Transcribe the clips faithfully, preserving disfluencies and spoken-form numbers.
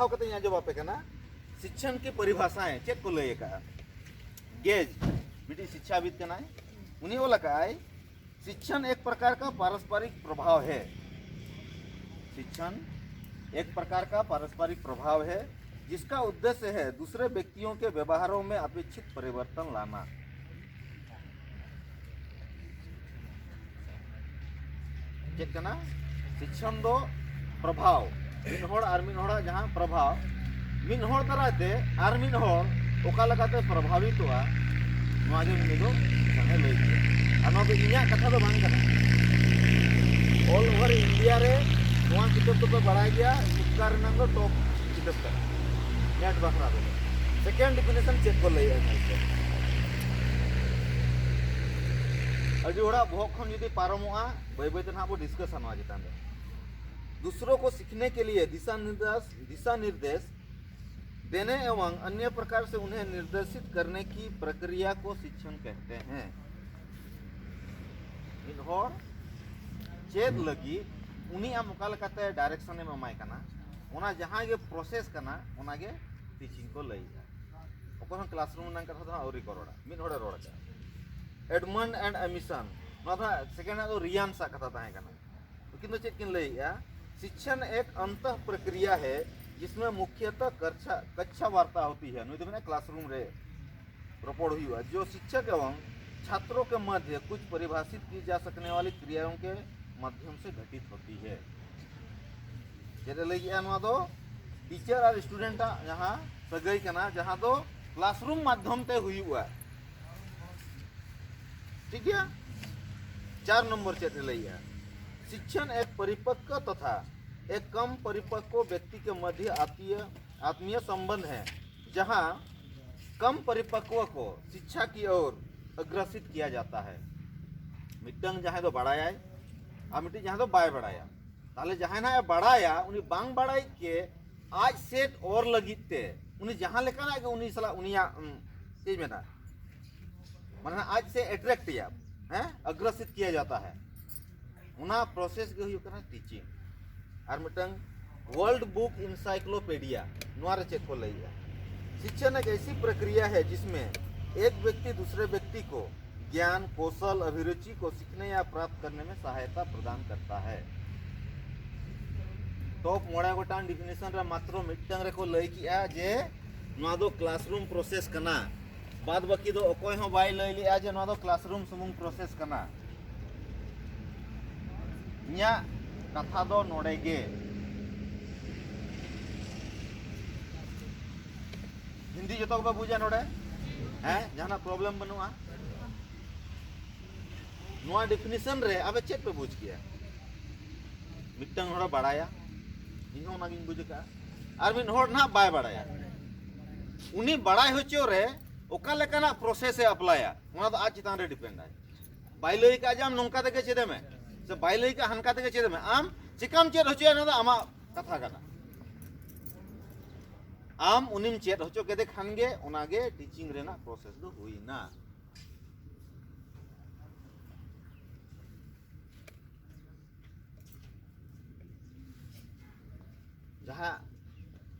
ᱠᱟᱛᱮ ᱤᱧ ᱟᱸᱡᱚᱢ ᱟᱯᱮ ᱠᱟᱱᱟ᱾ ᱥᱤᱠᱷᱚᱱ ᱠᱤ ᱯᱚᱨᱤᱵᱷᱟᱥᱟᱭ ᱪᱮᱫ ᱠᱚ ᱞᱟᱹᱭ ᱟᱠᱟᱫᱼᱟ? ᱜᱮᱡᱽ ᱢᱤᱫᱴᱤᱡ ᱥᱤᱠᱷᱟᱵᱤᱫ ᱠᱟᱱᱟᱭ, ᱩᱱᱤ ᱚᱞ ᱟᱠᱟᱫᱼᱟᱭ, शिक्षण एक प्रकार का पारस्परिक प्रभाव है। शिक्षण एक प्रकार का पारस्परिक प्रभाव है, जिसका उद्देश्य है दूसरे व्यक्तियों के व्यवहारों में अपेक्षित परिवर्तन लाना। ᱪᱮᱫ ᱠᱟᱱᱟ? ᱥᱤᱠᱷᱚᱱ ᱫᱚ ᱯᱨᱚᱵᱷᱟᱣ, ᱢᱤᱫ ᱦᱚᱲ ᱟᱨ ᱢᱤᱫ ᱦᱚᱲᱟᱜ ᱡᱟᱦᱟᱸ ᱯᱨᱚᱵᱷᱟᱣ, ᱢᱤᱫ ᱦᱚᱲ ᱫᱟᱨᱟᱭ ᱛᱮ ᱟᱨ ᱢᱤᱫ ᱦᱚᱲ ᱚᱠᱟ ᱞᱮᱠᱟᱛᱮ ᱯᱨᱚᱵᱷᱟᱵᱤᱛᱚᱜᱼᱟ, ᱱᱚᱣᱟ ᱜᱮ ᱩᱱᱤ ᱫᱚ ᱥᱤᱠᱷᱚᱱᱮ ᱞᱟᱹᱭ ᱠᱮᱫᱟ᱾ ᱟᱨ ᱱᱚᱣᱟ ᱫᱚ ᱤᱧᱟᱹᱜ ᱠᱟᱛᱷᱟ ᱫᱚ ᱵᱟᱝ ᱠᱟᱱᱟ᱾ All over India ᱨᱮ ᱱᱚᱣᱟ ᱠᱤᱛᱟᱹᱵ ᱫᱚᱯᱮ ᱵᱟᱲᱟᱭ ᱜᱮᱭᱟ, ᱥᱤᱠᱠᱷᱟ ᱨᱮᱱᱟᱜ ᱫᱚ ᱴᱚᱯ ᱠᱤᱛᱟᱹᱵ ᱠᱟᱱᱟ ᱱᱮᱴ ᱵᱟᱠᱷᱨᱟ ᱫᱚ᱾ ᱥᱮᱠᱮᱱᱰ ᱰᱤᱯᱷᱤᱱᱮᱥᱚᱱ ᱪᱮᱫ ᱠᱚ ᱞᱟᱹᱭᱮᱫᱼᱟ ᱧᱮᱞ ᱯᱮ᱾ ᱟᱹᱰᱤ ᱦᱚᱲᱟᱜ ᱵᱚᱦᱚᱜ ᱠᱷᱚᱱ ᱡᱩᱫᱤ ᱯᱟᱨᱚᱢᱚᱜᱼᱟ, ᱵᱟᱹᱭ ᱵᱟᱹᱭ ᱛᱮ ᱱᱟᱦᱟᱜ ᱵᱚ ᱰᱤᱥᱠᱟᱥᱟ ᱱᱚᱣᱟ ᱪᱮᱛᱟᱱ ᱨᱮ᱾ दूसरों को सीखने के लिए दिशा निर्देश, दिशा निर्देश देने एवं अन्य प्रकार से उन्हें निर्देशित करने की प्रक्रिया को शिक्षण कहते हैं। ᱢᱤᱫ ᱦᱚᱲ ᱪᱮᱫ ᱞᱟᱹᱜᱤᱫ ᱩᱱᱤ ᱟᱢ ᱚᱠᱟ ᱞᱮᱠᱟᱛᱮ ᱰᱟᱭᱨᱮᱠᱥᱚᱱ ᱮᱢ ᱮᱢᱟᱭ ᱠᱟᱱᱟ, ᱚᱱᱟ ᱡᱟᱦᱟᱸ ᱜᱮ ᱯᱨᱚᱥᱮᱥ ᱠᱟᱱᱟ, ᱚᱱᱟ ᱜᱮ ᱴᱤᱪᱤᱝ ᱠᱚ ᱞᱟᱹᱭᱮᱜᱼᱟ᱾ ᱚᱠᱚᱭ ᱦᱚᱸ ᱠᱞᱟᱥᱨᱩᱢ ᱨᱮᱱᱟᱜ ᱠᱟᱛᱷᱟ ᱫᱚ ᱦᱟᱸᱜ ᱟᱹᱣᱨᱤ ᱠᱚ ᱨᱚᱲᱟ, ᱢᱤᱫ ᱦᱚᱲᱮ ᱨᱚᱲ ᱠᱟᱜᱼᱟ᱾ एडमंड एंड एमिसन, ᱱᱚᱣᱟ ᱫᱚ ᱦᱟᱸᱜ ᱥᱮᱠᱮᱱᱰ ᱦᱟᱸᱜ ᱫᱚ ᱨᱤᱭᱟᱱ ᱥᱟᱜ ᱠᱟᱛᱷᱟ ᱛᱟᱦᱮᱸ ᱠᱟᱱᱟ᱾ ᱩᱱᱠᱤᱱ ᱫᱚ ᱪᱮᱫ ᱠᱤᱱ ᱞᱟᱹᱭᱮᱜᱼᱟ? शिक्षण एक अंत प्रक्रिया है, जिसमें मुख्यतः कक्षा कक्षा वार्ता होती है। ᱱᱩᱭ ᱫᱚ ᱢᱮᱱᱟ ᱠᱞᱟᱥᱨᱩᱢ ᱨᱮ ᱨᱚᱯᱚᱲ ᱦᱩᱭᱩᱜᱼᱟ, जो शिक्षक एवं छात्रों के मध्य कुछ परिभाषित की जा सकने वाली क्रियाओं के माध्यम से घटित होती है। ᱪᱮᱫ ᱮ ᱞᱟᱹᱭ ᱠᱮᱜᱼᱟ? ᱱᱚᱣᱟ ᱫᱚ ᱴᱤᱪᱟᱨ ᱟᱨ ᱥᱴᱩᱰᱮᱱᱴ ᱟᱜ ᱡᱟᱦᱟᱸ ᱥᱟᱹᱜᱟᱹᱭ ᱠᱟᱱᱟ, ᱡᱟᱦᱟᱸ ᱫᱚ ᱠᱞᱟᱥᱨᱩᱢ ᱢᱟᱫᱽᱫᱷᱚᱢ ᱛᱮ ᱦᱩᱭᱩᱜᱼᱟ᱾ ᱴᱷᱤᱠ ᱜᱮᱭᱟ? ᱪᱟᱨ ᱱᱚᱢᱵᱚᱨ ᱪᱮᱫ ᱮ ᱞᱟᱹᱭᱮᱜᱼᱟ? शिक्षण एक परिपक्व तथा एक कम परिपक्व व्यक्ति के मध्य आत्मीय आत्मीय संबंध है, जहां कम परिपक्व को शिक्षा की ओर अग्रसित किया जाता है। ᱢᱤᱫᱴᱟᱝ ᱡᱟᱦᱟᱸᱭ ᱫᱚ ᱵᱟᱲᱟᱭᱟᱭ ᱟᱨ ᱢᱤᱫᱴᱤᱡ ᱡᱟᱦᱟᱸᱭ ᱫᱚ ᱵᱟᱭ ᱵᱟᱲᱟᱭᱟ, ᱛᱟᱦᱚᱞᱮ ᱡᱟᱦᱟᱸᱭ ᱱᱟᱦᱟᱜ ᱮ ᱵᱟᱲᱟᱭᱟ, ᱩᱱᱤ ᱵᱟᱝ ᱵᱟᱲᱟᱭ ᱜᱮ ᱟᱡ ᱥᱮᱫ ᱚᱨ ᱞᱟᱹᱜᱤᱫ ᱛᱮ ᱩᱱᱤ ᱡᱟᱦᱟᱸ ᱞᱮᱠᱟᱱᱟᱜ ᱜᱮ ᱩᱱᱤ ᱥᱟᱞᱟᱜ ᱩᱱᱤᱭᱟᱜ, ᱩᱢ, ᱪᱮᱫ ᱤᱧ ᱢᱮᱱᱟ, ᱢᱟᱱᱮ ᱟᱡ ᱥᱮᱫ ᱮᱴᱨᱮᱠᱴ ᱮᱭᱟ, ᱦᱮᱸ, ᱟᱜᱽᱨᱚᱥᱤᱛ ᱠᱤᱭᱟ ᱡᱟᱛᱟ ᱦᱟᱭ, ᱚᱱᱟ ᱯᱨᱚᱥᱮᱥ ᱜᱮ ᱦᱩᱭᱩᱜ ᱠᱟᱱᱟ ᱴᱤᱪᱤᱝ᱾ ᱟᱨ ᱢᱤᱫᱴᱟᱝ वर्ल्ड बुक इंसाइक्लोपीडिया, ᱱᱚᱣᱟ ᱨᱮ ᱪᱮᱫ ᱠᱚ ᱞᱟᱹᱭᱮᱜᱼᱟ? शिक्षण एक ऐसी प्रक्रिया है जिसमें एक व्यक्ति दूसरे व्यक्ति को ज्ञान, कौशल, अभिरुचि को सीखने या प्राप्त करने में सहायता प्रदान करता है। ᱴᱚᱯ ᱢᱚᱬᱮ ᱜᱚᱴᱟᱝ ᱰᱤᱯᱷᱤᱱᱮᱥᱚᱱ ᱨᱮ ᱢᱟᱛᱨᱚ ᱢᱤᱫᱴᱟᱝ ᱨᱮᱠᱚ ᱞᱟᱹᱭ ᱠᱮᱜᱼᱟ ᱡᱮ ᱱᱚᱣᱟ ᱫᱚ ᱠᱞᱟᱥᱨᱩᱢ ᱯᱨᱚᱥᱮᱥ ᱠᱟᱱᱟ᱾ ᱵᱟᱫ ᱵᱟᱹᱠᱤ ᱫᱚ ᱚᱠᱚᱭ ᱦᱚᱸ ᱵᱟᱭ ᱞᱟᱹᱭ ᱞᱮᱜᱼᱟ ᱡᱮ ᱱᱚᱣᱟ ᱫᱚ ᱠᱞᱟᱥᱨᱩᱢ ᱥᱩᱢᱩᱝ ᱯᱨᱚᱥᱮᱥ ᱠᱟᱱᱟ᱾ ᱤᱧᱟᱹᱜ ᱠᱟᱛᱷᱟ ᱫᱚ ᱱᱚᱰᱮ ᱜᱮ᱾ ᱦᱤᱱᱫᱤ ᱡᱚᱛᱚ ᱜᱮᱯᱮ ᱵᱩᱡᱟ ᱱᱚᱰᱮ? ᱦᱮᱸ, ᱡᱟᱦᱟᱱᱟᱜ ᱯᱨᱚᱵᱞᱮᱢ ᱵᱟᱹᱱᱩᱜᱼᱟ᱾ ᱱᱚᱣᱟ ᱰᱤᱯᱷᱤᱱᱮᱥᱚᱱ ᱨᱮ ᱟᱯᱮ ᱪᱮᱫ ᱯᱮ ᱵᱩᱡᱽ ᱠᱮᱭᱟ? ᱢᱤᱫᱴᱟᱝ ᱦᱚᱲᱮ ᱵᱟᱲᱟᱭᱟ, ᱤᱧ ᱦᱚᱸ ᱚᱱᱟᱜᱤᱧ ᱵᱩᱡᱽ ᱟᱠᱟᱫᱼᱟ, ᱟᱨ ᱢᱤᱫ ᱦᱚᱲ ᱱᱟᱦᱟᱜ ᱵᱟᱭ ᱵᱟᱲᱟᱭᱟ᱾ ᱩᱱᱤ ᱵᱟᱲᱟᱭ ᱦᱚᱪᱚ ᱨᱮ ᱚᱠᱟ ᱞᱮᱠᱟᱱᱟᱜ ᱯᱨᱚᱥᱮᱥ ᱮ ᱟᱯᱞᱟᱭᱟ, ᱚᱱᱟ ᱫᱚ ᱟᱡ ᱪᱮᱛᱟᱱ ᱨᱮ ᱰᱤᱯᱮᱱᱰ ᱟᱭ᱾ ᱵᱟᱭ ᱞᱟᱹᱭ ᱠᱟᱜᱼᱟ ᱡᱮ ᱟᱢ ᱱᱚᱝᱠᱟ ᱛᱮᱜᱮ ᱪᱮᱫ ᱮ ᱢᱮ, ᱥᱮ ᱵᱟᱭ ᱞᱟᱹᱭ ᱠᱟᱜᱼᱟ ᱦᱟᱱᱠᱟ ᱛᱮᱜᱮ ᱪᱮᱫ ᱮ ᱢᱮ᱾ ᱟᱢ ᱪᱮᱠᱟᱢ ᱪᱮᱫ ᱦᱚᱪᱚᱭᱟ, ᱚᱱᱟ ᱫᱚ ᱟᱢᱟᱜ ᱠᱟᱛᱷᱟ ᱠᱟᱱᱟ᱾ ᱟᱢ ᱩᱱᱤᱢ ᱪᱮᱫ ᱦᱚᱪᱚ ᱠᱮᱫᱮ ᱠᱷᱟᱱ ᱜᱮ ᱚᱱᱟ ᱜᱮ ᱴᱤᱪᱤᱝ ᱨᱮᱱᱟᱜ ᱯᱨᱚᱥᱮᱥ ᱫᱚ ᱦᱩᱭᱱᱟ᱾ ᱡᱟᱦᱟᱸ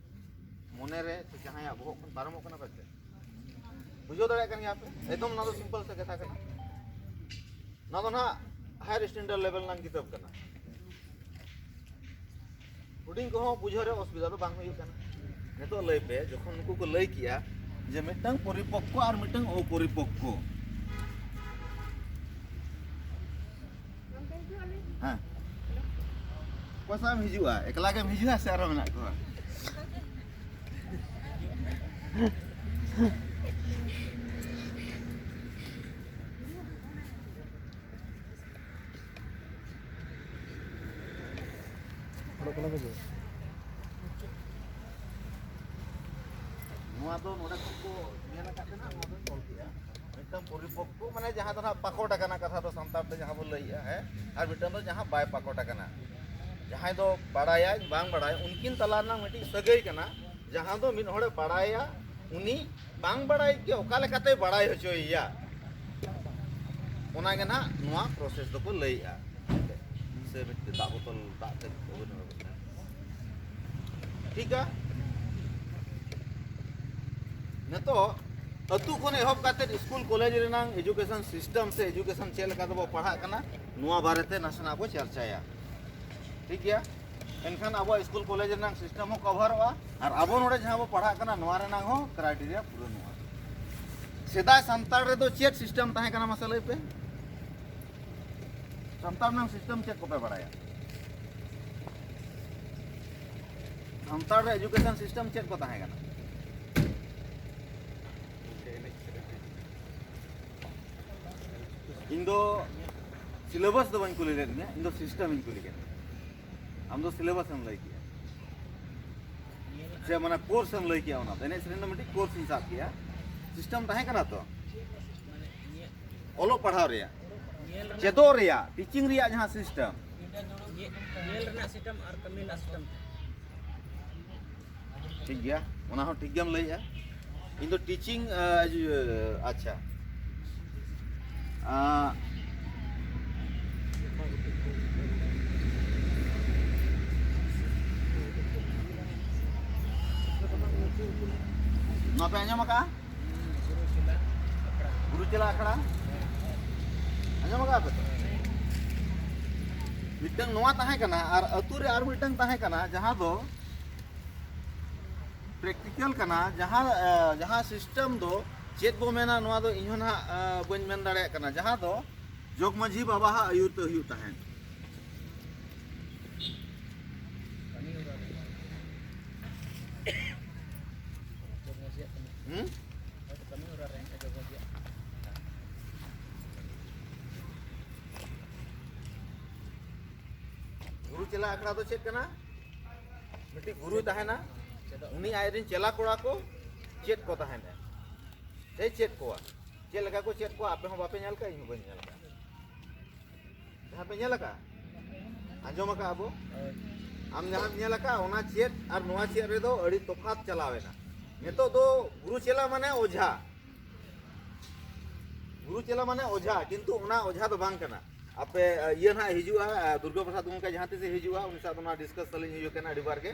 ᱢᱚᱱᱮᱨᱮ ᱥᱮ ᱡᱟᱦᱟᱸᱭᱟᱜ ᱵᱚᱦᱚᱜ ᱠᱷᱚᱱ ᱯᱟᱨᱚᱢᱚᱜ ᱠᱟᱱᱟ ᱯᱟᱪᱮ, ᱵᱩᱡᱷᱟᱹᱣ ᱫᱟᱲᱮᱭᱟᱜ ᱠᱟᱱ ᱜᱮᱭᱟ ᱯᱮ? ᱮᱠᱫᱚᱢ ᱱᱚᱣᱟ ᱫᱚ ᱥᱤᱢᱯᱚᱞ ᱥᱮ ᱠᱟᱛᱷᱟ ᱠᱟᱱᱟ᱾ ᱱᱚᱣᱟ ᱫᱚ ᱱᱟᱦᱟᱜ ᱦᱟᱭᱟᱨ ᱥᱴᱮᱱᱰᱟᱨᱰ ᱞᱮᱵᱮᱞ ᱨᱮᱱᱟᱜ ᱠᱤᱛᱟᱹᱵ ᱠᱟᱱᱟ᱾ ᱦᱩᱰᱤᱧ ᱠᱚᱦᱚᱸ ᱵᱩᱡᱷᱟᱹᱣ ᱨᱮ ᱚᱥᱩᱵᱤᱫᱷᱟ ᱫᱚ ᱵᱟᱝ ᱦᱩᱭᱩᱜ ᱠᱟᱱᱟ᱾ ᱱᱤᱛᱚᱜ ᱞᱟᱹᱭ ᱯᱮ, ᱡᱚᱠᱷᱚᱱ ᱱᱩᱠᱩ ᱠᱚ ᱞᱟᱹᱭ ᱠᱮᱜᱼᱟ ᱡᱮ ᱢᱤᱫᱴᱟᱝ ᱯᱚᱨᱤᱯᱚᱠᱠᱚ ᱟᱨ ᱢᱤᱫᱴᱟᱝ ᱚᱯᱚᱨᱤᱯᱚᱠᱠᱚ, ᱦᱮᱸ, ᱚᱠᱚᱭ ᱥᱟᱶ ᱮᱢ ᱦᱤᱡᱩᱜᱼᱟ? ᱮᱠᱞᱟ ᱜᱮᱢ ᱦᱤᱡᱩᱜᱼᱟ ᱥᱮ ᱟᱨᱦᱚᱸ ᱢᱮᱱᱟᱜ ᱠᱚᱣᱟ? ᱱᱚᱣᱟ ᱫᱚ ᱱᱚᱰᱮ ᱠᱷᱚᱱ ᱠᱚ ᱢᱮᱱ ᱟᱠᱟᱫ ᱛᱟᱦᱮᱱᱟ, ᱱᱚᱣᱟ ᱫᱚᱧ ᱚᱞ ᱠᱮᱜᱼᱟ᱾ ᱢᱤᱫᱴᱟᱝ ᱯᱚᱨᱤᱯᱚᱠᱠᱚ, ᱢᱟᱱᱮ ᱡᱟᱦᱟᱸ ᱫᱚ ᱱᱟᱦᱟᱜ ᱯᱟᱠᱚᱴ ᱟᱠᱟᱱᱟ, ᱠᱟᱛᱷᱟ ᱫᱚ ᱥᱟᱱᱛᱟᱲ ᱛᱮ ᱡᱟᱦᱟᱸ ᱵᱚᱱ ᱞᱟᱹᱭᱮᱜᱼᱟ, ᱦᱮᱸ, ᱟᱨ ᱢᱤᱫᱴᱟᱝ ᱫᱚ ᱡᱟᱦᱟᱸ ᱵᱟᱭ ᱯᱟᱠᱚᱴ ᱟᱠᱟᱱᱟ᱾ ᱡᱟᱦᱟᱸᱭ ᱫᱚ ᱵᱟᱲᱟᱭᱟᱭ, ᱵᱟᱝ ᱵᱟᱲᱟᱭ, ᱩᱱᱠᱤᱱ ᱛᱟᱞᱟ ᱨᱮᱱᱟᱜ ᱢᱤᱫᱴᱤᱡ ᱥᱟᱹᱜᱟᱹᱭ ᱠᱟᱱᱟ᱾ ᱡᱟᱦᱟᱸ ᱫᱚ ᱢᱤᱫ ᱦᱚᱲᱮ ᱵᱟᱲᱟᱭᱟ, ᱩᱱᱤ ᱵᱟᱝ ᱵᱟᱲᱟᱭ ᱜᱮ ᱚᱠᱟ ᱞᱮᱠᱟᱛᱮᱭ ᱵᱟᱲᱟᱭ ᱦᱚᱪᱚᱭᱮᱭᱟ, ᱚᱱᱟ ᱜᱮ ᱱᱟᱦᱟᱜ ᱱᱚᱣᱟ ᱯᱨᱚᱥᱮᱥ ᱫᱚᱠᱚ ᱞᱟᱹᱭᱮᱜᱼᱟ᱾ ᱥᱮ ᱢᱤᱫᱴᱮᱱ ᱫᱟᱜ ᱵᱳᱛᱚᱞ, ᱫᱟᱜ ᱛᱮ ᱵᱮᱵᱚᱥᱛᱷᱟ᱾ ᱴᱷᱤᱠᱟ? ᱱᱤᱛᱚᱜ ᱟᱹᱛᱩ ᱠᱷᱚᱱ ᱮᱦᱚᱵ ᱠᱟᱛᱮ ᱥᱠᱩᱞ ᱠᱚᱞᱮᱡᱽ ᱨᱮᱱᱟᱝ ᱮᱡᱩᱠᱮᱥᱚᱱ ᱥᱤᱥᱴᱮᱢ ᱥᱮ ᱮᱡᱩᱠᱮᱥᱚᱱ ᱪᱮᱫ ᱞᱮᱠᱟ ᱛᱮᱵᱚ ᱯᱟᱲᱦᱟᱜ ᱠᱟᱱᱟ, ᱱᱚᱣᱟ ᱵᱟᱨᱮᱛᱮ ᱱᱟᱥᱮᱱᱟᱜ ᱵᱚ ᱪᱟᱨᱪᱟᱭᱟ᱾ ᱴᱷᱤᱠ ᱜᱮᱭᱟ? ᱮᱱᱠᱷᱟᱱ ᱟᱵᱚᱣᱟᱜ ᱥᱠᱩᱞ ᱠᱚᱞᱮᱡᱽ ᱨᱮᱱᱟᱝ ᱥᱤᱥᱴᱮᱢ ᱦᱚᱸ ᱠᱚᱵᱷᱟᱨᱚᱜᱼᱟ ᱟᱨ ᱟᱵᱚ ᱱᱚᱰᱮ ᱡᱟᱦᱟᱸ ᱵᱚ ᱯᱟᱲᱦᱟᱜ ᱠᱟᱱᱟ, ᱱᱚᱣᱟ ᱨᱮᱱᱟᱝ ᱦᱚᱸ ᱠᱨᱟᱭᱴᱮᱨᱤᱭᱟ ᱯᱩᱨᱟᱹᱱᱚᱜᱼᱟ᱾ ᱥᱮᱫᱟᱭ ᱥᱟᱱᱛᱟᱲ ᱨᱮᱫᱚ ᱪᱮᱫ ᱥᱤᱥᱴᱮᱢ ᱛᱟᱦᱮᱸ ᱠᱟᱱᱟ, ᱢᱟᱥᱮ ᱞᱟᱹᱭ ᱯᱮ? ᱥᱟᱱᱛᱟᱲ ᱨᱮᱱᱟᱝ ᱥᱤᱥᱴᱮᱢ ᱪᱮᱫ ᱠᱚᱯᱮ ᱵᱟᱲᱟᱭᱟ? ᱥᱟᱱᱛᱟᱲ ᱨᱮ ᱮᱡᱩᱠᱮᱥᱚᱱ ᱥᱤᱥᱴᱮᱢ ᱪᱮᱫ ᱠᱚ ᱛᱟᱦᱮᱸ ᱠᱟᱱᱟ? ᱤᱧ ᱫᱚ ᱥᱤᱞᱮᱵᱟᱥ ᱫᱚ ᱵᱟᱹᱧ ᱠᱩᱞᱤ ᱞᱮᱫ ᱢᱮᱭᱟ, ᱤᱧ ᱫᱚ ᱥᱤᱥᱴᱮᱢ ᱤᱧ ᱠᱩᱞᱤ ᱠᱮᱫ ᱢᱮᱭᱟ᱾ ᱟᱢ ᱫᱚ ᱥᱤᱞᱮᱵᱟᱥ ᱮᱢ ᱞᱟᱹᱭ ᱠᱮᱜᱼᱟ, ᱥᱮ ᱢᱟᱱᱮ ᱠᱳᱨᱥ ᱮᱢ ᱞᱟᱹᱭ ᱠᱮᱜᱼᱟ, ᱚᱱᱟ ᱫᱚ ᱮᱱᱮᱡ ᱥᱮᱨᱮᱧ ᱫᱚ ᱢᱤᱫᱴᱤᱡ ᱠᱳᱨᱥ ᱤᱧ ᱥᱟᱵ ᱠᱮᱜᱼᱟ᱾ ᱥᱤᱥᱴᱮᱢ ᱛᱟᱦᱮᱸ ᱠᱟᱱᱟ ᱛᱚ, ᱚᱞᱚᱜ ᱯᱟᱲᱦᱟᱣ ᱨᱮᱭᱟᱜ, ᱪᱮᱫᱚᱜ ᱨᱮᱭᱟᱜ, ᱴᱤᱪᱤᱝ ᱨᱮᱭᱟᱜ ᱡᱟᱦᱟᱸ ᱥᱤᱥᱴᱮᱢ᱾ ᱧᱮ-, ᱧᱮᱞ ᱨᱮᱱᱟᱜ ᱥᱤᱥᱴᱮᱢ ᱟᱨ ᱠᱟᱹᱢᱤ ᱨᱮᱱᱟᱜ ᱥᱤᱥᱴᱮᱢ᱾ ᱴᱷᱤᱠ ᱜᱮᱭᱟ, ᱚᱱᱟ ᱦᱚᱸ ᱴᱷᱤᱠ ᱜᱮᱢ ᱞᱟᱹᱭᱮᱜᱼᱟ᱾ ᱤᱧ ᱫᱚ ᱴᱤᱪᱤᱝ, ᱟᱪᱪᱷᱟ, ᱟᱸ, ᱱᱚᱣᱟ ᱯᱮ ᱟᱸᱡᱚᱢ ᱟᱠᱟᱫᱼᱟ? ᱜᱩᱨᱩ ᱪᱮᱞᱟ ᱟᱠᱷᱲᱟ᱾ ᱟᱸᱡᱚᱢ ᱟᱠᱟᱫ ᱯᱮ ᱛᱚ? ᱢᱤᱫᱴᱟᱝ ᱱᱚᱣᱟ ᱛᱟᱦᱮᱸ ᱠᱟᱱᱟ, ᱟᱨ ᱟᱹᱛᱩ ᱨᱮ ᱟᱨ ᱢᱤᱫᱴᱟᱝ ᱛᱟᱦᱮᱸ ᱠᱟᱱᱟ, ᱡᱟᱦᱟᱸ ᱫᱚ ᱯᱨᱮᱠᱴᱤᱠᱮᱞ ᱠᱟᱱᱟ, ᱡᱟᱦᱟᱸ, ᱮ, ᱡᱟᱦᱟᱸ ᱥᱤᱥᱴᱮᱢ ᱫᱚ ᱪᱮᱫ ᱵᱚ ᱢᱮᱱᱟ, ᱱᱚᱣᱟ ᱫᱚ ᱤᱧ ᱦᱚᱸ ᱱᱟᱦᱟᱜ, ᱮ, ᱵᱟᱹᱧ ᱢᱮᱱ ᱫᱟᱲᱮᱭᱟᱜ ᱠᱟᱱᱟ, ᱡᱟᱦᱟᱸ ᱫᱚ ᱡᱚᱜᱽ ᱢᱟᱹᱡᱷᱤ ᱵᱟᱵᱟᱣᱟᱜ ᱟᱹᱭᱩᱨ ᱛᱮ ᱦᱩᱭᱩᱜ ᱛᱟᱦᱮᱸᱫ᱾ ᱦᱩᱸ? ᱜᱩᱨᱩ ᱪᱮᱞᱟ ᱟᱠᱷᱲᱟ ᱫᱚ ᱪᱮᱫ ᱠᱟᱱᱟ? ᱢᱤᱫᱴᱤᱡ ᱜᱩᱨᱩᱭ ᱛᱟᱦᱮᱱᱟ, ᱩᱱᱤ ᱟᱡᱨᱮᱱ ᱪᱮᱞᱟ ᱠᱚᱲᱟ ᱠᱚ ᱪᱮᱫ ᱠᱚ ᱛᱟᱦᱮᱱᱟ, ᱥᱮ ᱪᱮᱫ ᱠᱚᱣᱟ᱾ ᱪᱮᱫ ᱞᱮᱠᱟ ᱠᱚ ᱪᱮᱫ ᱠᱚᱣᱟ, ᱟᱯᱮ ᱦᱚᱸ ᱵᱟᱯᱮ ᱧᱮᱞ ᱠᱟᱜᱼᱟ, ᱤᱧ ᱦᱚᱸ ᱵᱟᱹᱧ ᱧᱮᱞ ᱠᱟᱜᱼᱟ᱾ ᱡᱟᱦᱟᱸ ᱯᱮ ᱧᱮᱞ ᱟᱠᱟᱜᱼᱟ, ᱟᱸᱡᱚᱢ ᱟᱠᱟᱜᱼᱟ ᱵᱚ, ᱟᱢ ᱡᱟᱦᱟᱸᱢ ᱧᱮᱞ ᱟᱠᱟᱜᱼᱟ, ᱚᱱᱟ ᱪᱮᱫ ᱟᱨ ᱱᱚᱣᱟ ᱪᱮᱫ ᱨᱮᱫᱚ ᱟᱹᱰᱤ ᱛᱚᱯᱷᱟᱛ ᱪᱟᱞᱟᱣ ᱮᱱᱟ᱾ ᱱᱤᱛᱚᱜ ᱫᱚ ᱜᱩᱨᱩ ᱪᱮᱞᱟ ᱢᱟᱱᱮ ᱚᱡᱷᱟ, ᱜᱩᱨᱩ ᱪᱮᱞᱟ ᱢᱟᱱᱮ ᱚᱡᱷᱟ, ᱠᱤᱱᱛᱩ ᱚᱱᱟ ᱚᱡᱷᱟ ᱫᱚ ᱵᱟᱝ ᱠᱟᱱᱟ᱾ ᱟᱯᱮ, ᱟ, ᱤᱭᱟᱹ ᱱᱟᱦᱟᱜ ᱦᱤᱡᱩᱜᱼᱟ, ᱟ, ᱫᱩᱨᱜᱟ ᱯᱨᱚᱥᱟᱫ ᱜᱚᱢᱠᱮ ᱡᱟᱦᱟᱸ ᱛᱤᱥᱮ ᱦᱤᱡᱩᱜᱼᱟ, ᱩᱱᱤ ᱥᱟᱶ ᱫᱚ ᱱᱚᱣᱟ ᱰᱤᱥᱠᱟᱥ ᱛᱟᱹᱞᱤᱧ ᱦᱩᱭ ᱟᱠᱟᱱᱟ ᱟᱹᱰᱤ ᱵᱟᱨ ᱜᱮ᱾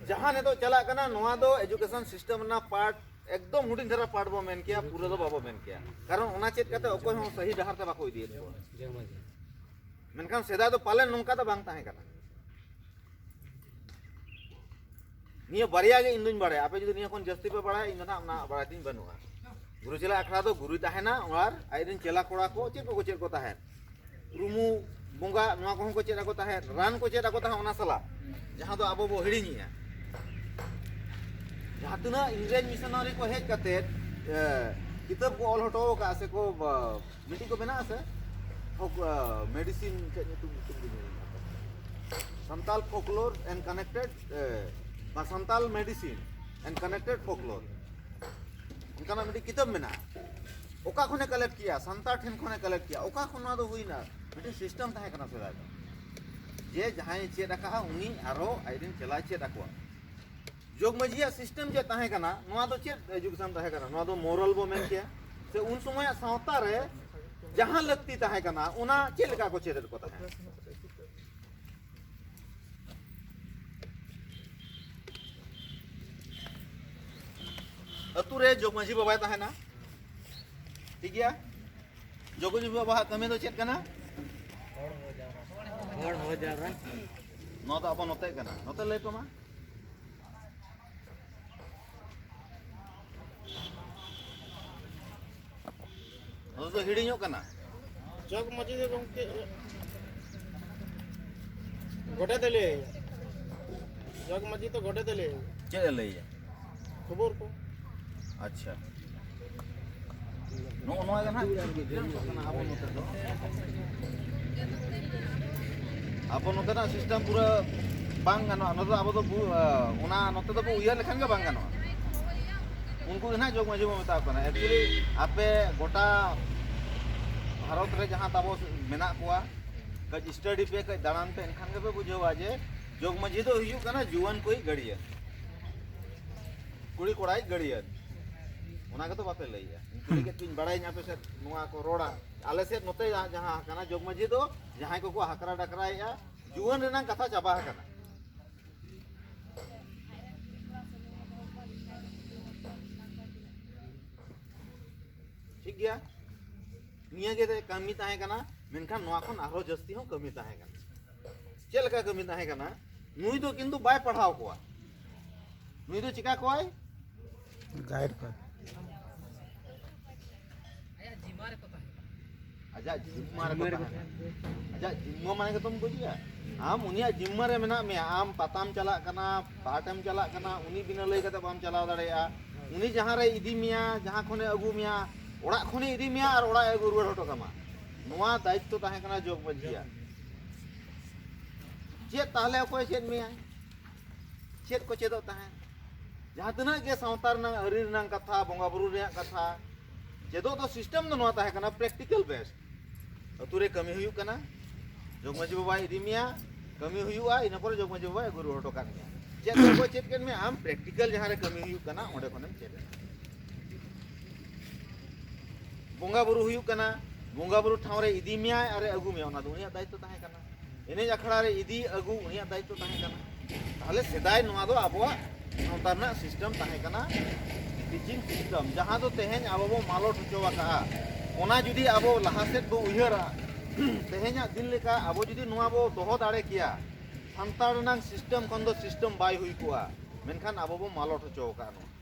ᱡᱟᱦᱟᱸ ᱱᱤᱛᱚᱜ ᱪᱟᱞᱟᱜ ᱠᱟᱱᱟ, ᱱᱚᱣᱟ ᱫᱚ ᱮᱡᱩᱠᱮᱥᱚᱱ ᱥᱤᱥᱴᱮᱢ ᱨᱮᱱᱟᱜ ᱯᱟᱨᱴ ᱮᱠᱫᱚᱢ ᱦᱩᱰᱤᱧ ᱫᱷᱟᱨᱟ ᱯᱟᱨᱴ ᱵᱚ ᱢᱮᱱ ᱠᱮᱭᱟ, ᱯᱩᱨᱟᱹ ᱫᱚ ᱵᱟᱵᱚ ᱢᱮᱱ ᱠᱮᱭᱟ᱾ ᱠᱟᱨᱚᱱ ᱚᱱᱟ ᱪᱮᱫ ᱠᱟᱛᱮ ᱚᱠᱚᱭ ᱦᱚᱸ ᱥᱟᱹᱦᱤ ᱰᱟᱦᱟᱨ ᱛᱮ ᱵᱟᱠᱚ ᱤᱫᱤᱭᱮᱫ ᱠᱚᱣᱟ᱾ ᱢᱮᱱᱠᱷᱟᱱ ᱥᱮᱫᱟᱭ ᱫᱚ ᱯᱟᱞᱮᱱ ᱱᱚᱝᱠᱟ ᱫᱚ ᱵᱟᱝ ᱛᱟᱦᱮᱸ ᱠᱟᱱᱟ᱾ ᱱᱤᱭᱟᱹ ᱵᱟᱨᱭᱟ ᱜᱮ ᱤᱧ ᱫᱩᱧ ᱵᱟᱲᱟᱭᱟ, ᱟᱯᱮ ᱡᱩᱫᱤ ᱱᱤᱭᱟᱹ ᱠᱷᱚᱱ ᱡᱟᱹᱥᱛᱤ ᱯᱮ ᱵᱟᱲᱟᱭᱟ, ᱤᱧ ᱫᱚ ᱱᱟᱦᱟᱜ ᱚᱱᱟ ᱵᱟᱲᱟᱭ ᱛᱤᱧ ᱵᱟᱹᱱᱩᱜᱼᱟ᱾ ᱜᱩᱨᱩ ᱪᱮᱞᱟ ᱟᱠᱷᱲᱟ ᱫᱚ ᱜᱩᱨᱩᱭ ᱛᱟᱦᱮᱱᱟ, ᱟᱨ ᱟᱡᱨᱮᱱ ᱪᱮᱞᱟ ᱠᱚᱲᱟ ᱠᱚ ᱪᱮᱫ ᱠᱚᱠᱚ ᱪᱮᱫ ᱠᱚ ᱛᱟᱦᱮᱸᱫ? ᱨᱩᱢᱩ ᱵᱚᱸᱜᱟ, ᱱᱚᱣᱟ ᱠᱚᱦᱚᱸ ᱠᱚ ᱪᱮᱫ ᱟᱠᱚ ᱛᱟᱦᱮᱸᱫ, ᱨᱟᱱ ᱠᱚ ᱪᱮᱫ ᱟᱠᱚ ᱛᱟᱦᱮᱸᱫ, ᱚᱱᱟ ᱥᱟᱞᱟᱜ, ᱡᱟᱦᱟᱸ ᱫᱚ ᱟᱵᱚ ᱵᱚ ᱦᱤᱲᱤᱧᱮᱜᱼᱟ᱾ ᱡᱟᱦᱟᱸ ᱛᱤᱱᱟᱹᱜ ᱤᱝᱨᱮᱡᱽ ᱢᱤᱥᱚᱱᱟᱨᱤ ᱠᱚ ᱦᱮᱡ ᱠᱟᱛᱮᱫ, ᱮ, ᱠᱤᱛᱟᱹᱵ ᱠᱚ ᱚᱞ ᱦᱚᱴᱚ ᱟᱠᱟᱫᱼᱟ ᱥᱮ ᱠᱚ, ᱵᱟ, ᱢᱤᱫᱴᱤᱡ ᱠᱚ ᱵᱮᱱᱟᱜᱼᱟ ᱥᱮ, ᱯᱷᱳᱠ, ᱟ, ᱢᱮᱰᱤᱥᱤᱱ ᱪᱮᱫ ᱧᱩᱛᱩᱢ, ᱧᱩᱛᱩᱢ ᱠᱚ ᱧᱩᱛᱩᱢ ᱟᱠᱟᱫᱟ? Santal Folklore and Connected, ᱮ, ᱵᱟ, Santal Medicine and Connected Folklore, ᱚᱱᱠᱟᱱᱟᱜ ᱢᱤᱫᱴᱤᱡ ᱠᱤᱛᱟᱹᱵ ᱢᱮᱱᱟᱜᱼᱟ᱾ ᱚᱠᱟ ᱠᱷᱚᱱᱮ ᱠᱟᱞᱮᱠᱴ ᱠᱮᱜᱼᱟ? ᱥᱟᱱᱛᱟᱲ ᱴᱷᱮᱱ ᱠᱷᱚᱱᱮ ᱠᱟᱞᱮᱠᱴ ᱠᱮᱜᱼᱟ᱾ ᱚᱠᱟ ᱠᱷᱚᱱ ᱱᱚᱣᱟ ᱫᱚ ᱦᱩᱭᱱᱟ? ᱢᱤᱫᱴᱤᱡ ᱥᱤᱥᱴᱮᱢ ᱛᱟᱦᱮᱸ ᱠᱟᱱᱟ ᱥᱮᱫᱟᱭ ᱫᱚ, ᱡᱮ ᱡᱟᱦᱟᱸᱭ ᱪᱮᱫ ᱟᱠᱟᱫᱼᱟ, ᱩᱱᱤ ᱟᱨᱚ ᱟᱡᱨᱮᱱ ᱪᱮᱞᱟᱭ ᱪᱮᱫ ᱟᱠᱚᱣᱟ᱾ ᱡᱚᱜᱽ ᱢᱟᱹᱡᱷᱤᱭᱟᱜ ᱥᱤᱥᱴᱮᱢ ᱪᱮᱫ ᱛᱟᱦᱮᱸ ᱠᱟᱱᱟ? ᱱᱚᱣᱟ ᱫᱚ ᱪᱮᱫ ᱮᱡᱩᱠᱮᱥᱚᱱ ᱛᱟᱦᱮᱸ ᱠᱟᱱᱟ? ᱱᱚᱣᱟ ᱫᱚ ᱢᱚᱨᱟᱞ ᱵᱚ ᱢᱮᱱ ᱠᱮᱭᱟ, ᱥᱮ ᱩᱱ ᱥᱚᱢᱚᱭᱟᱜ ᱥᱟᱶᱛᱟ ᱨᱮ ᱡᱟᱦᱟᱸ ᱞᱟᱹᱠᱛᱤ ᱛᱟᱦᱮᱸ ᱠᱟᱱᱟ, ᱚᱱᱟ ᱪᱮᱫ ᱞᱮᱠᱟ ᱠᱚ ᱪᱮᱫ ᱮᱫ ᱠᱚ ᱛᱟᱦᱮᱸᱫ? ᱟᱹᱛᱩ ᱨᱮ ᱡᱚᱜᱽ ᱢᱟᱹᱡᱷᱤ ᱵᱟᱵᱟᱭ ᱛᱟᱦᱮᱱᱟ, ᱴᱷᱤᱠ ᱜᱮᱭᱟ? ᱡᱚᱜᱽ ᱢᱟᱹᱡᱷᱤ ᱵᱟᱵᱟᱣᱟᱜ ᱠᱟᱹᱢᱤ ᱫᱚ ᱪᱮᱫ ᱠᱟᱱᱟ? ᱦᱚᱲ ᱦᱚᱦᱚ ᱡᱟᱣᱨᱟ᱾ ᱱᱚᱣᱟ ᱫᱚ ᱟᱵᱚ ᱱᱚᱛᱮ ᱠᱟᱱᱟ, ᱱᱚᱛᱮ ᱞᱟᱹᱭ ᱯᱮ ᱢᱟ᱾ ᱱᱚᱣᱟ ᱫᱚ ᱦᱤᱲᱤᱧᱚᱜ ᱠᱟᱱᱟ᱾ ᱡᱚᱜᱽ ᱢᱟᱹᱡᱷᱤ ᱫᱚ ᱜᱚᱢᱠᱮ ᱜᱚᱰᱮᱛ ᱮ ᱞᱟᱹᱭᱟ᱾ ᱡᱚᱜᱽ ᱢᱟᱹᱡᱷᱤ ᱫᱚ ᱜᱚᱰᱮᱛ ᱮ ᱞᱟᱹᱭᱟ᱾ ᱪᱮᱫ ᱮ ᱞᱟᱹᱭᱟ? ᱠᱷᱚᱵᱚᱨ ᱠᱚ᱾ ᱟᱪᱪᱷᱟ, ᱱᱚᱜᱼᱚ ᱱᱚᱣᱟ ᱜᱮ ᱱᱟᱦᱟᱜ ᱠᱟᱱᱟ ᱟᱵᱚ ᱱᱚᱛᱮ ᱫᱚ᱾ ᱟᱵᱚ ᱱᱚᱛᱮᱱᱟᱜ ᱥᱤᱥᱴᱮᱢ ᱯᱩᱨᱟᱹ ᱵᱟᱝ ᱜᱟᱱᱚᱜᱼᱟ᱾ ᱱᱚᱛᱮ ᱫᱚ ᱟᱵᱚ ᱫᱚ ᱵᱩ-, ᱚᱱᱟ ᱱᱚᱛᱮ ᱫᱚᱵᱚ ᱩᱭᱦᱟᱹᱨ ᱞᱮᱠᱷᱟᱱ ᱜᱮ ᱵᱟᱝ ᱜᱟᱱᱚᱜᱼᱟ᱾ ᱩᱱᱠᱩ ᱜᱮ ᱱᱟᱦᱟᱜ ᱡᱚᱜᱽ ᱢᱟᱹᱡᱷᱤ ᱵᱚ ᱢᱮᱛᱟ ᱠᱚ ᱠᱟᱱᱟ᱾ Actually ᱟᱯᱮ ᱜᱚᱴᱟ ᱵᱷᱟᱨᱚᱛ ᱨᱮ ᱡᱟᱦᱟᱸ ᱛᱟᱵᱚ ᱢᱮᱱᱟᱜ ᱠᱚᱣᱟ, ᱠᱟᱹᱡ ᱥᱴᱟᱰᱤ ᱯᱮ, ᱠᱟᱹᱡ ᱫᱟᱬᱟᱱ ᱯᱮ, ᱮᱱᱠᱷᱟᱱ ᱜᱮᱯᱮ ᱵᱩᱡᱷᱟᱹᱣᱟ ᱡᱮ ᱡᱚᱜᱽ ᱢᱟᱹᱡᱷᱤ ᱫᱚ ᱦᱩᱭᱩᱜ ᱠᱟᱱᱟ ᱡᱩᱣᱟᱹᱱ ᱠᱚᱭᱤᱡ ᱜᱟᱹᱰᱤᱭᱟᱹ, ᱠᱩᱲᱤ ᱠᱚᱲᱟᱭᱤᱡ ᱜᱟᱹᱰᱤᱭᱟᱹ᱾ ᱚᱱᱟ ᱜᱮᱛᱚ ᱵᱟᱯᱮ ᱞᱟᱹᱭᱮᱜᱼᱟ᱾ ᱩᱱᱠᱩ ᱞᱟᱹᱜᱤᱫ ᱤᱧ ᱵᱟᱲᱟᱭᱟᱹᱧ ᱟᱯᱮ ᱥᱮᱫ ᱱᱚᱣᱟ ᱠᱚ ᱨᱚᱲᱟ᱾ ᱟᱞᱮ ᱥᱮᱫ ᱱᱚᱛᱮ ᱡᱟᱦᱟᱸ, ᱡᱟᱦᱟᱸ ᱠᱟᱱᱟ, ᱡᱚᱜᱽ ᱢᱟᱹᱡᱷᱤ ᱫᱚ ᱡᱟᱦᱟᱸᱭ ᱠᱚᱠᱚ ᱦᱟᱠᱨᱟ ᱰᱟᱠᱨᱟᱭᱮᱜᱼᱟ, ᱡᱩᱣᱟᱹᱱ ᱨᱮᱱᱟᱜ ᱠᱟᱛᱷᱟ ᱪᱟᱵᱟ ᱟᱠᱟᱱᱟ᱾ ᱴᱷᱤᱠ ᱜᱮᱭᱟ? ᱱᱤᱭᱟᱹ ᱜᱮ ᱠᱟᱹᱢᱤ ᱛᱟᱦᱮᱸ ᱠᱟᱱᱟ᱾ ᱢᱮᱱᱠᱷᱟᱱ ᱱᱚᱣᱟ ᱠᱷᱚᱱ ᱟᱨᱦᱚᱸ ᱡᱟᱹᱥᱛᱤ ᱦᱚᱸ ᱠᱟᱹᱢᱤ ᱛᱟᱦᱮᱸ ᱠᱟᱱᱟ᱾ ᱪᱮᱫ ᱞᱮᱠᱟ ᱠᱟᱹᱢᱤ ᱛᱟᱦᱮᱸ ᱠᱟᱱᱟ? ᱱᱩᱭ ᱫᱚ ᱠᱤᱱᱛᱩ ᱵᱟᱭ ᱯᱟᱲᱦᱟᱣ ᱠᱚᱣᱟ᱾ ᱱᱩᱭ ᱫᱚ ᱪᱤᱠᱟ ᱠᱚᱣᱟᱭ? ᱜᱟᱭᱤᱰ ᱠᱚᱣᱟᱭ᱾ ᱟᱡᱟᱜ ᱡᱤᱢᱢᱟ ᱨᱮᱠᱚ ᱛᱟᱦᱮᱱᱟ᱾ ᱟᱡᱟᱜ ᱡᱤᱢᱢᱟ ᱢᱟᱱᱮ ᱜᱮᱛᱚᱢ ᱵᱩᱡᱷᱟᱹᱣᱟ᱾ ᱟᱢ ᱩᱱᱤᱭᱟᱜ ᱡᱤᱢᱢᱟ ᱨᱮ ᱢᱮᱱᱟᱜ ᱢᱮᱭᱟ, ᱟᱢ ᱯᱟᱛᱟᱢ ᱪᱟᱞᱟᱜ ᱠᱟᱱᱟ, ᱯᱟᱴᱮᱢ ᱪᱟᱞᱟᱜ ᱠᱟᱱᱟ, ᱩᱱᱤ ᱵᱤᱱᱟᱹ ᱞᱟᱹᱭ ᱠᱟᱛᱮ ᱵᱟᱢ ᱪᱟᱞᱟᱣ ᱫᱟᱲᱮᱭᱟᱜᱼᱟ᱾ ᱩᱱᱤ ᱡᱟᱦᱟᱸ ᱨᱮᱭ ᱤᱫᱤ ᱢᱮᱭᱟ, ᱡᱟᱦᱟᱸ ᱠᱷᱚᱱᱮ ᱟᱹᱜᱩ ᱢᱮᱭᱟ, ᱚᱲᱟᱜ ᱠᱷᱚᱱᱮ ᱤᱫᱤ ᱢᱮᱭᱟ ᱟᱨ ᱚᱲᱟᱜ ᱮ ᱟᱹᱜᱩ ᱨᱩᱣᱟᱹᱲ ᱦᱚᱴᱚ ᱠᱟᱢᱟ, ᱱᱚᱣᱟ ᱫᱟᱭᱤᱛᱛᱚ ᱛᱟᱦᱮᱸ ᱠᱟᱱᱟ ᱡᱚᱜᱽ ᱢᱟᱹᱡᱷᱤᱭᱟᱜ᱾ ᱪᱮᱫ ᱛᱟᱦᱞᱮ ᱚᱠᱚᱭ ᱪᱮᱫ ᱢᱮᱭᱟᱭ? ᱪᱮᱫ ᱠᱚ ᱪᱮᱫᱚᱜ ᱛᱟᱦᱮᱸᱫ? ᱡᱟᱦᱟᱸ ᱛᱤᱱᱟᱹᱜ ᱜᱮ ᱥᱟᱶᱛᱟ ᱨᱮᱱᱟᱜ ᱟᱹᱨᱤ ᱨᱮᱱᱟᱜ ᱠᱟᱛᱷᱟ, ᱵᱚᱸᱜᱟ ᱵᱩᱨᱩ ᱨᱮᱭᱟᱜ ᱠᱟᱛᱷᱟ, ᱪᱮᱫᱚᱜ ᱫᱚ system ᱫᱚ ᱱᱚᱣᱟ ᱛᱟᱦᱮᱸ ᱠᱟᱱᱟ, practical based᱾ ᱟᱹᱛᱩ ᱨᱮ ᱠᱟᱹᱢᱤ ᱦᱩᱭᱩᱜ ᱠᱟᱱᱟ, ᱡᱚᱜᱽ ᱢᱟᱹᱡᱷᱤ ᱵᱟᱵᱟᱭ ᱤᱫᱤ ᱢᱮᱭᱟ, ᱠᱟᱹᱢᱤ ᱦᱩᱭᱩᱜᱼᱟ, ᱤᱱᱟᱹ ᱯᱚᱨᱮ ᱡᱚᱜᱽ ᱢᱟᱹᱡᱷᱤ ᱵᱟᱵᱟᱭ ᱟᱹᱜᱩ ᱨᱩᱣᱟᱹᱲ ᱦᱚᱴᱚ ᱠᱟᱜ ᱢᱮᱭᱟ᱾ ᱪᱮᱫ ᱫᱚ ᱚᱠᱚᱭ ᱪᱮᱫ ᱠᱮᱫ ᱢᱮᱭᱟ? ᱟᱢ practical ᱡᱟᱦᱟᱸ ᱨᱮ ᱠᱟᱹᱢᱤ ᱦᱩᱭᱩᱜ ᱠᱟᱱᱟ, ᱚᱸᱰᱮ ᱠᱷᱚᱱᱮᱢ ᱪᱮᱫ ᱮᱫᱟ᱾ ᱵᱚᱸᱜᱟ ᱵᱩᱨᱩ ᱦᱩᱭᱩᱜ ᱠᱟᱱᱟ, ᱵᱚᱸᱜᱟ ᱵᱩᱨᱩ ᱴᱷᱟᱶ ᱨᱮ ᱤᱫᱤ ᱢᱮᱭᱟᱭ ᱟᱨᱮ ᱟᱹᱜᱩ ᱢᱮᱭᱟ, ᱚᱱᱟ ᱫᱚ ᱩᱱᱤᱭᱟᱜ ᱫᱟᱭᱤᱛᱛᱚ ᱛᱟᱦᱮᱸ ᱠᱟᱱᱟ᱾ ᱮᱱᱮᱡ ᱟᱠᱷᱲᱟ ᱨᱮ ᱤᱫᱤ ᱟᱹᱜᱩ ᱩᱱᱤᱭᱟᱜ ᱫᱟᱭᱤᱛᱛᱚ ᱛᱟᱦᱮᱸ ᱠᱟᱱᱟ᱾ ᱛᱟᱦᱞᱮ ᱥᱮᱫᱟᱭ ᱱᱚᱣᱟ ᱫᱚ ᱟᱵᱚᱣᱟᱜ ᱥᱟᱶᱛᱟ ᱨᱮᱱᱟᱜ system ᱛᱟᱦᱮᱸ ᱠᱟᱱᱟ, teaching system, ᱡᱟᱦᱟᱸ ᱫᱚ ᱛᱮᱦᱮᱧ ᱟᱵᱚ ᱵᱚ ᱢᱟᱞᱚᱴ ᱦᱚᱪᱚ ᱟᱠᱟᱜᱼᱟ᱾ ᱚᱱᱟ ᱡᱩᱫᱤ ᱟᱵᱚ ᱞᱟᱦᱟ ᱥᱮᱫ ᱵᱚ ᱩᱭᱦᱟᱹᱨᱟ, ᱛᱮᱦᱮᱧᱟᱜ ᱫᱤᱱ ᱞᱮᱠᱟ ᱟᱵᱚ ᱡᱩᱫᱤ ᱱᱚᱣᱟ ᱵᱚ ᱫᱚᱦᱚ ᱫᱟᱲᱮ ᱠᱮᱭᱟ, ᱥᱟᱱᱛᱟᱲ ᱨᱮᱱᱟᱜ system ᱠᱷᱚᱱ ᱫᱚ system ᱵᱟᱭ ᱦᱩᱭ ᱠᱚᱜᱼᱟ, ᱢᱮᱱᱠᱷᱟᱱ ᱟᱵᱚ ᱵᱚ ᱢᱟᱞᱚᱴ ᱦᱚᱪᱚ ᱟᱠᱟᱫᱼᱟ ᱱᱚᱣᱟ᱾